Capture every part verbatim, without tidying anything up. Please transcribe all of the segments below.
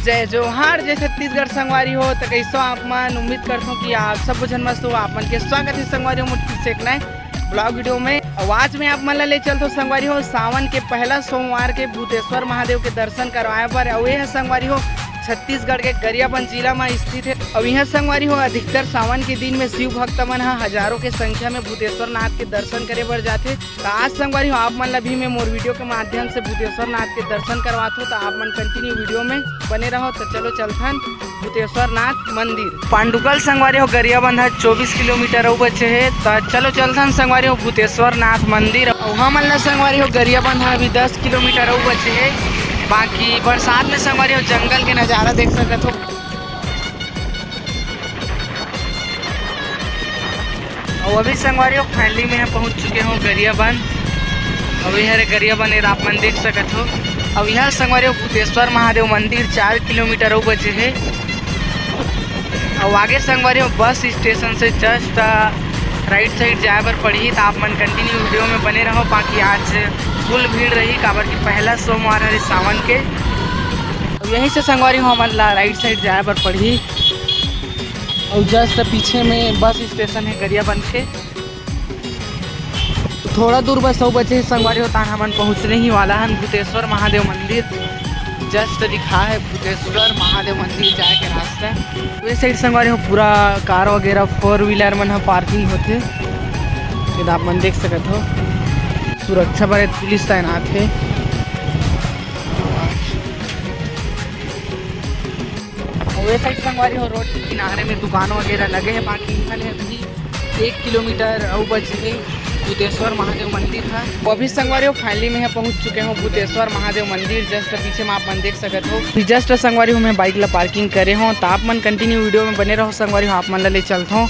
जय जोहार, जय छत्तीसगढ़ संगवारी हो। तो कैसो आप मन? उम्मीद करथों कि आप सब झन मस्त हो। आप मन के स्वागत है संगवारी हो मोर किस एक नए ब्लॉग वीडियो में। अउ आज मैं आप मन ला ले चलथों संगवारी हो सावन के पहला सोमवार के भूतेश्वर महादेव के दर्शन करवाए बर। अउ ये है संगवारी हो छत्तीसगढ़ के गरियाबंद जिला में स्थित है। अउ यहाँ संगवारी हो अधिकतर सावन के दिन में शिव भक्त मन ह हजारों के संख्या में भूतेश्वर नाथ के दर्शन करे बर जाथे। तो आज संगवारी हो आप मन ला भी मैं मोर वीडियो के माध्यम से भूतेश्वर नाथ के दर्शन करवाथों। तो आप मन कंटिन्यू वीडियो में बने रहो। तो चलो चलथन भूतेश्वर नाथ मंदिर। पांडुकल संगवारी हो गरियाबंद ह चौबीस किलोमीटर अउ बचे हे। तो चलो चलथन संगवारी हो भूतेश्वर नाथ मंदिर। अउ हमन ला संगवारी हो गरियाबंद ह अभी दस किलोमीटर अउ बचे हे। बाकी बरसात में संगवारी हो जंगल के नजारा देख सकत हो। अउ अभी संगवारी हो फाइनली मैं ह पहुंच चुके हों गरियाबंद। अउ ये हरे गरियाबंद, ये आप मन देख सकत हो। अउ यहाँ संगवारी हो भूतेश्वर महादेव मंदिर चार किलोमीटर अउ बचे हे। अउ आगे संगवारी हो बस स्टेशन से जस्ट राइट साइड जाए बर पड़ही। तो आप मन कंटिन्यू वीडियो में बने रहो, बाकी आज फुल भीड़ रही, काबर कि पहला सोमवार हरे सावन के। अउ यहीं से संगवारी हो हमन ला राइट साइड जाए बर पड़ही। अउ जस्ट पीछे में बस स्टेशन है गरियाबंद के। तो थोड़ा दूर बस अउ बचे हे संगवारी हो, तान हमन पहुँचने ही वाला हन भूतेश्वर महादेव मंदिर। जस्ट लिखा है भूतेश्वर महादेव मंदिर जाए के रास्ता। वे साइड संगवारी हो पूरा कार वगैरह फोर व्हीलर मन ह पार्किंग होथे। ये आप मन देख सकत हो, सुरक्षा बर पुलिस तैनात है। अउ ये साइड संगवारी हो रोड के किनारे में दुकान वगैरह लगे हे, बाकी इहाँ ले अभी एक किलोमीटर अउ बचे हे भूतेश्वर महादेव मंदिर ह। वो अभी संगवारी हो फाइनली मैं ह पहुँच चुके हों भूतेश्वर महादेव मंदिर। जस्ट पीछे में आप मन देख सकत हो। अभी जस्ट संगवारी हो मैं बाइक ला पार्किंग करे हों, तो आप मन कंटिन्यू वीडियो में बने रहो। संगवारी हो आप मन ला ले चलथों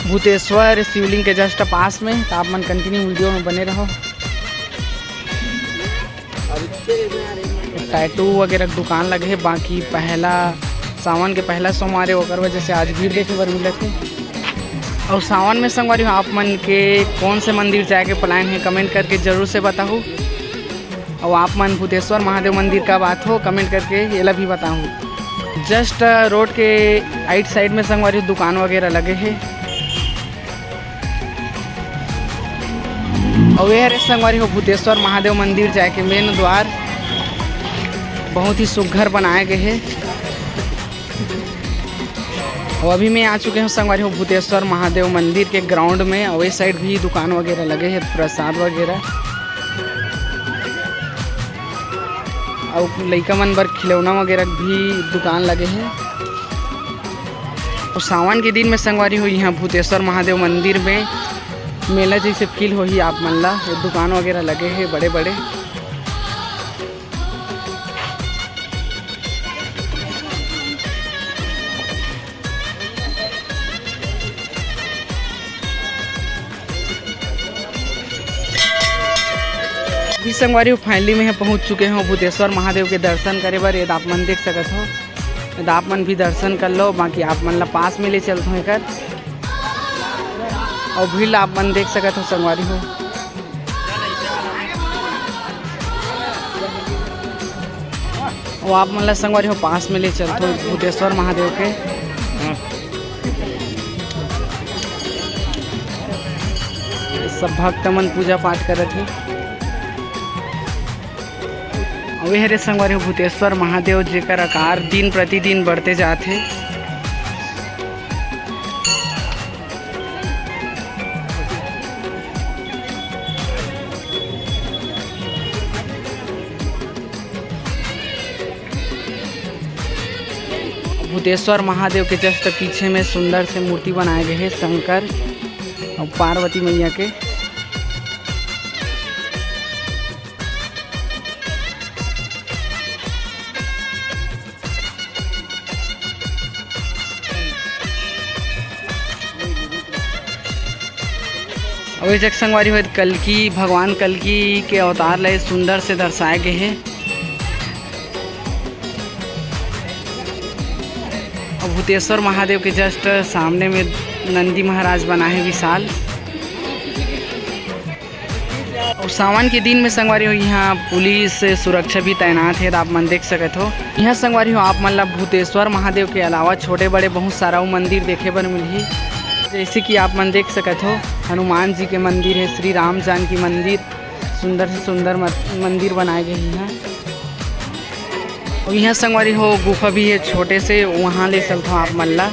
भूतेश्वर शिवलिंग के जस्ट पास में, तो आप मन कंटिन्यू वीडियो में बने रहो। टैटू वगैरह के दुकान लगे हे, बाकी पहला सावन के पहला सोमवार हे, ओकर वजह से आज भीड़ देखे बर मिलत हे। अउ सावन में संगवारी हो, आप मन के कौन से मंदिर जाए के प्लान हे, कमेंट करके जरूर से बताहू। अउ आप मन भूतेश्वर महादेव मंदिर कब आथो, कमेंट करके एला भी बताहू। जस्ट रोड के राइट साइड में संगवारी हो दुकान वगैरह लगे हे। अउ ये हरे संगवारी हो भूतेश्वर महादेव मंदिर जाए के मेन द्वार, बहुत ही सुघर बनाए गए हे। अउ अभी मैं आ चुके हों संगवारी हो भूतेश्वर महादेव मंदिर के ग्राउंड में। अउ ये साइड भी दुकान वगैरह लगे हे, प्रसाद वगैरह, अउ लइका मन बर खिलौना वगैरह भी दुकान लगे हे। अउ सावन के दिन में संगवारी हो इहाँ भूतेश्वर महादेव मंदिर में मेला जैसे फील होही आप मन ला। ये दुकान वगैरह लगे हे बड़े बड़े। अभी संगवारी हो फाइनली मैं ह पहुँच चुके हों भूतेश्वर महादेव के दर्शन करे बर। ये आप मन देख सकत हो, ये आप मन भी दर्शन कर लो। बाकी आप मन ला पास में ले चलत हों एकर, अउ भीड़ ला आप मन देख सकत हो संगवारी हो। अउ आप मन ला संगवारी हो पास में ले चलथों भूतेश्वर महादेव के। सब भक्त मन पूजा पाठ करत हे। अउ ये हरे संगवारी हो भूतेश्वर महादेव, जेकर आकार दिन प्रतिदिन बढ़ते जात हे। भूतेश्वर महादेव के जस्ट पीछे में सुंदर से मूर्ति बनाए गए हे शंकर अउ पार्वती मैया के। अउ ये जग संगवारी हो, कल्कि, भगवान कल्कि के अवतार ला सुंदर से दर्शाए गए हे। अउ भूतेश्वर महादेव के जस्ट सामने में नंदी महाराज बना हे विशाल। अउ सावन के दिन में संगवारी हो, इहाँ पुलिस सुरक्षा भी तैनात हे, त आप मन देख सकत हो। इहाँ संगवारी हो, आप मन ला भूतेश्वर महादेव के अलावा छोटे बड़े बहुत सारा अउ मंदिर देखे बर मिलही। जैसे कि आप मन देख सकत हो, हनुमान जी के मंदिर हे, श्री राम जानकी मंदिर, सुंदर से सुंदर मत-, मंदिर बनाए गए हे इहाँ। अउ इहाँ संगवारी हो, गुफा भी हे छोटे से, वहाँ ले चलथों आप मन ला।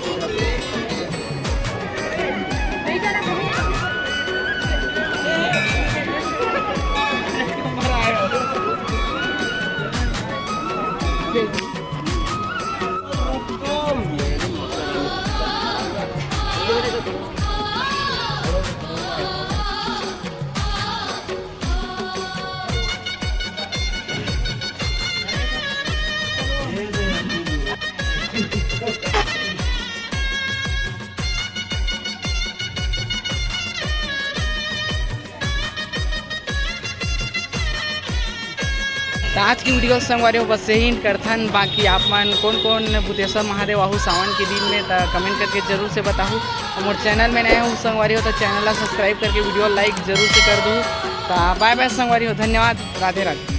त आज की वीडियो संगवारी हो बस यही end करथन। बाकी आप मन कौन कौन भूतेश्वर महादेव आहू सावन के दिन में, त comment करके जरूर से बताहू। अउ मोर channel में नए हो संगवारी हो, त channel ला subscribe करके वीडियो like जरूर से कर दू। त bye bye संगवारी हो, धन्यवाद, राधे राधे।